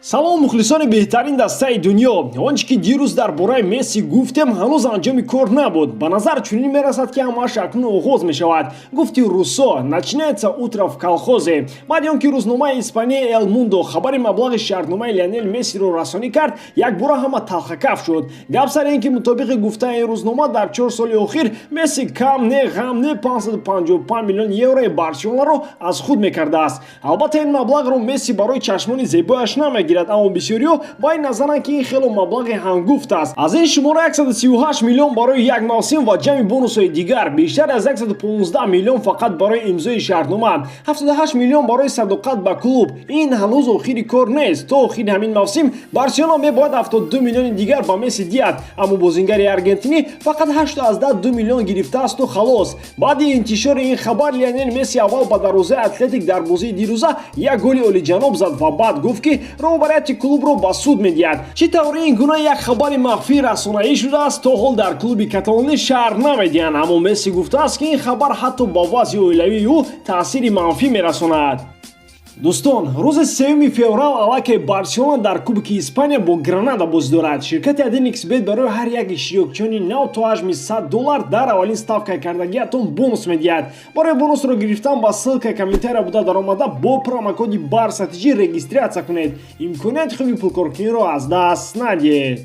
Салом, мухлисони беҳтарин дастаи дунё! Он чӣ ки дирӯз дар бораи Месси гуфтем, ҳанӯз анҷоми кор набуд. Ба назар чунин мерасад, ки ҳамааш акнун оғоз мешавад. Гуфти русо, начинается утро в колхозе. Баъди он ки рӯзномаи Испания Эл Мундо хабари маблағи шартномаи Лионел Мессиро расонӣ кард, якбора ҳама талхакаф шуд. Гап сари ин ки, мутобиқи гуфтаи ин рӯзнома, дар 4 соли охир Месси кам не, ғам не, 555 миллион еврои Барселонаро аз худ мекардааст. Албатта, ин маблағро Месси барои чашмони зебояш намегирад, аммо бисёриҳо ба ин назаранд, ки ин хело маблағи ҳангуфт аст. Аз ин шумора 138 миллион барои як мавсим ва ҷамъи бонусҳои дигар, бештар аз 115 миллион фақат барои имзои шартнома, 78 миллион барои садоқат ба клуб. Ин ҳанӯз охири кор нест. То охири ҳамин мавсим Барселона мебояд 72 миллиони дигар ба Месси диҳад, аммо бозингари аргентинӣ фақат 8,2 миллион гирифтаасту халос. Баъди интишори ин хабар Лионел Месси аввал ба дарвозаи Атлетик дар бозии дирӯза як голи олиҷаноб зад ва баъд гуфт, ки роҳбарияти клубро ба суд медиҳад. Чӣ тавр ин гуна як хабари махфӣ расонаӣ шудааст, то ҳол дар клуби каталонӣ шарҳ намедиҳанд, аммо Месси гуфтааст, ки ин хабар ҳатто ба вазъи оилавии ӯ таъсири манфӣ мерасонад. Дӯстон, рӯзи 3 феврал аллакай Барселона дар Кубки Испания бо Гранада бозӣ дорад. Ширкати 1xBet барои ҳар як иштирокчиёни нав то ҳаҷми 100 доллар дар аввалин ставка кардагиатон бонус медиҳад. Барои бонусро гирифтан ба ссылка комментария буда даромада, бо промокоди БАРСАТИЖ регистрация кунед. Имконияти хуби пулкоркуниро аз даст надиҳед.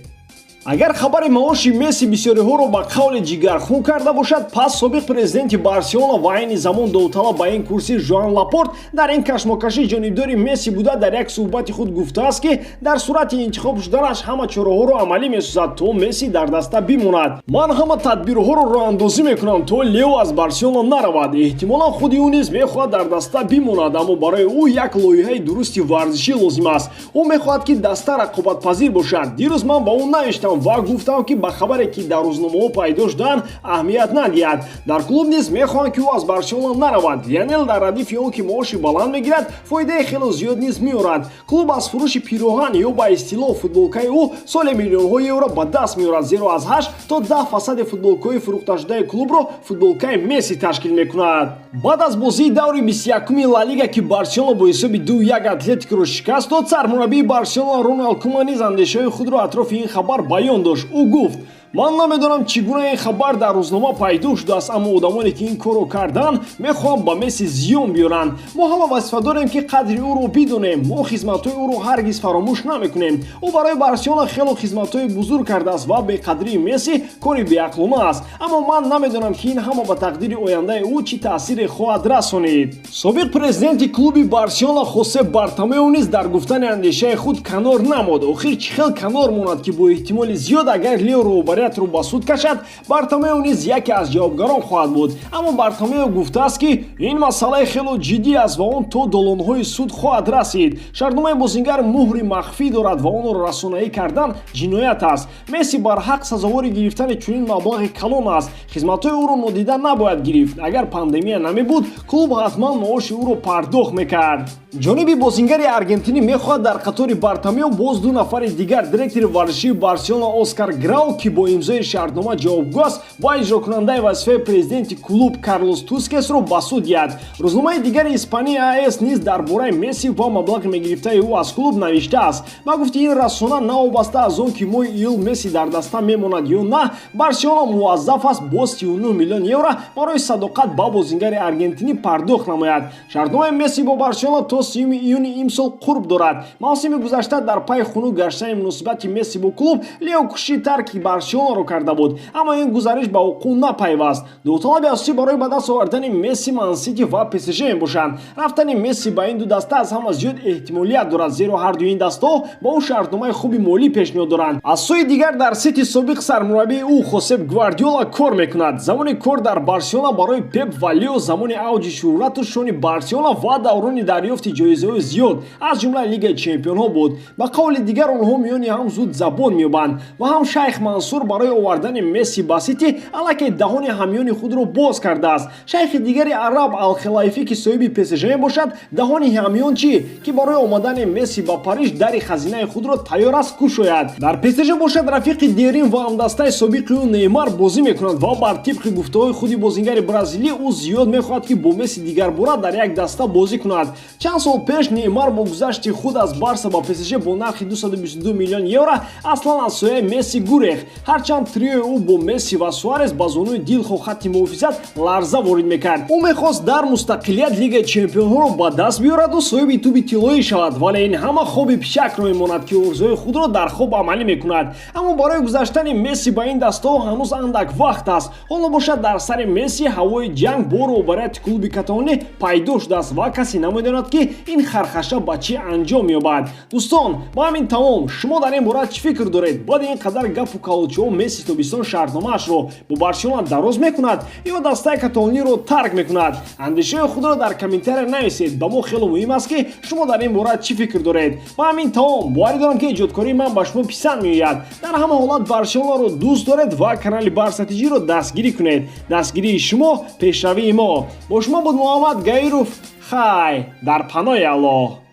Агар хабари маоши Месси бисёриҳоро ба қавли ҷигархун карда бошад, пас собиқ президенти Барселона ва айни замон довталаб ба ин курсӣ Жоан Лапорт дар ин кашмокашӣ ҷонибдори Месси буда, дар як суҳбати худ гуфтааст, ки дар сурати интихоб шуданаш ҳама чораҳоро амалӣ месозад, то Месси дар даста бимонад. «Ман ҳама тадбирҳоро роҳандозӣ мекунам, то Лео аз Барселона наравад. Эҳтимолан, худи ӯ низ мехоҳад дар даста бимонад, аммо барои ӯ як лоиҳаи дурусти варзишӣ лозим аст. Ӯ мехоҳад, ки даста рақобатпазир бошад. Дирӯз ман ба ӯ навиштам ва гуфтам, ки ба хабаре, ки дар рӯзномаҳо пайдо шудаанд, аҳамият надиҳад. Дар клуб низ мехоҳанд, ки ӯ аз Барселона наравад. Лионел дар радифи он ки маоши баланд мегирад, фоидаи хело зиёд низ меорад. Клуб аз фурӯши пироҳан ё ба истилоҳ футболкаи ӯ соле миллионҳо евро ба даст меорад, зеро аз 8 то 10 фасади футболкаҳои фурӯхташудаи клубро футболкаи Месси ташкил мекунад». Баъд аз бозии даври 21-уми Ла Лига, ки Барселона бо ҳисоби 2-1 Атлетикро шикаст дод, сармураббии Барселона Роналд Куман низ андешаҳои худро атрофи ин хабар баён дошт. Ӯ гуфт: «Ман намедонам, чӣ гуна ин хабар дар рӯзнома пайдо шудааст, аммо одамоне, ки ин корро карданд, мехоҳанд ба Месси зиён биёранд. Мо ҳама вазифа дорем, ки қадри ӯро бидонем. Мо хизматҳои ӯро ҳаргиз фаромӯш намекунем. Ӯ барои Барселона хело хизматҳои бузург кардааст ва беқадрии Месси кори беақлона аст, аммо ман намедонам, ки ин ҳама ба тақдири ояндаи ӯ чӣ таъсире хоҳад расонид». Собиқ президенти клуби Барселона Хосе Бартомео низ дар гуфтани андешаи худ канор намод. Охир чӣ хел канор монад, ки бо эҳтимоли зиёд, агар Лео роҳбариятро ба суд кашад, Бартомео низ яке аз ҷавобгарон хоҳад буд. Аммо Бартомео гуфтааст, ки ин масъалаи хело ҷиддӣ аст ва он то долонҳои суд хоҳад расид. Шартномаи бозингар муҳри махфӣ дорад ва онро расонаӣ кардан ҷиноят аст. Месси барҳақ сазовори гирифтани чунин маблағи калон аст. Хизматҳои ӯро нодида набояд гирифт. Агар пандемия намебуд, клуб ҳатман маоши ӯро пардохт мекард. Ҷониби бозингари аргентинӣ мехоҳад дар қатори Бартомео боз ду нафари дигар: директори варзишии Барселона Оскар Грау, ки бо имзои шартнома ҷавобгӯ аст, ва иҷрокунандаи вазифаи президенти клуб Карлос Тускесро ба суд диҳад. Рӯзномаи дигари Испания АС низ дар бораи Месси ва маблағи мегирифтаи ӯ аз клуб навиштааст. Ба гуфти ин расона, новобаста аз он ки моҳи июл Месси дар даста мемонад ё на, Барселона муваззаф аст боз 39 миллион евро барои садоқат ба бозингари аргентинӣ пардохт намояд. Шартномаи Месси бо Барселона то 30 июни имсол қурб дорад. Мавсими гузашта дар пайи хунук гаштани муносибати Месси бо клуб Лео кӯшиши тарки Барселонаро карда буд, аммо ин гузариш ба вуқӯъ напайваст. Довталаби асосӣ барои ба даст овардани Месси Мансити ва ПСЖ мебошанд. Рафтани Месси ба ин ду даста аз ҳама зиёд эҳтимолият дорад, зеро ҳардуи ин дастаҳо ба ӯ шартномаи хуби молӣ пешниҳод доранд. Аз сӯи дигар, дар Сити собиқ сармураббии ӯ Хосеп Гвардиола кор мекунад. Замони кор дар Барселона барои Пеп ва Лео замони авҷи шӯҳрату шони Барселона ва даврони дарёфти ҷоизаҳои зиёд, аз ҷумла Лигаи чемпионҳо буд. Ба қавли дигар, онҳо миёни ҳам зуд забон меёбанд ва ҳам шайх Мансур. Барои овардани Месси ба Сити аллакай даҳони ҳамёни худро боз кардааст. Шайхи дигари араб Алхелайфӣ, ки соҳиби ПСЖ мебошад, даҳони ҳамён чӣ, ки барои омадани Месси ба Париж дари хазинаи худро тайёр аст кушояд. Дар ПСЖ бошад, рафиқи дерин ва ҳамдастаи собиқи ӯ Неймар бозӣ мекунад ва бар тибқи гуфтаҳои худи бозингари бразилӣ, ӯ зиёд мехоҳад, ки бо Месси дигарбора дар як даста бозӣ кунад. Чанд сол пеш Неймар бо гузашти худ аз Барса ба ПСЖ бо нархи 222 миллион евро аслан аз сояи Месси гурехт. Ҳарчанд триои ӯ бо Месси ва Суарес ба зонуи дилхоҳ хатти муҳофизат ларза ворид мекард. Ӯ мехост дар мустақилият Лигаи чемпионҳоро ба даст биёраду соҳиби тӯби тиллоӣ шавад, вале ин ҳама хоби пишакро мемонад, ки орзуҳои худро дар хоб амалӣ мекунад. Аммо барои гузаштани Месси ба ин дастаҳо ҳанӯз андак вақт аст. Ҳоло бошад, дар сари Месси ҳавои ҷанг бо роҳбарияти клуби каталонӣ пайдо шудааст ва касе намедонад, ки ин хархаша ба чӣ анҷом меёбад. Дӯстон, ба ҳамин тамом. Шумо дар ин бора чӣ фикр доред? Баъди ин қадар гапу калочиҳо Месси тобистон шартномаашро бо Барселона дароз мекунад ё дастаи каталониро тарк мекунад? Андешаҳои худро дар комментария нависед. Ба мо хеле муҳим аст, ки шумо дар ин бора чӣ фикр доред. Ба ҳамин тамом. Боварӣ дорам, ки эҷодкории ман ба шумо писанд меояд. Дар ҳама ҳолат Барселонаро дӯст доред ва канали Барса ТЖ-ро дастгирӣ кунед. Дастгирии шумо пешравии мо. Бо шумо буд Муҳаммад Гаиров. Хай, дар паноҳи Аллоҳ.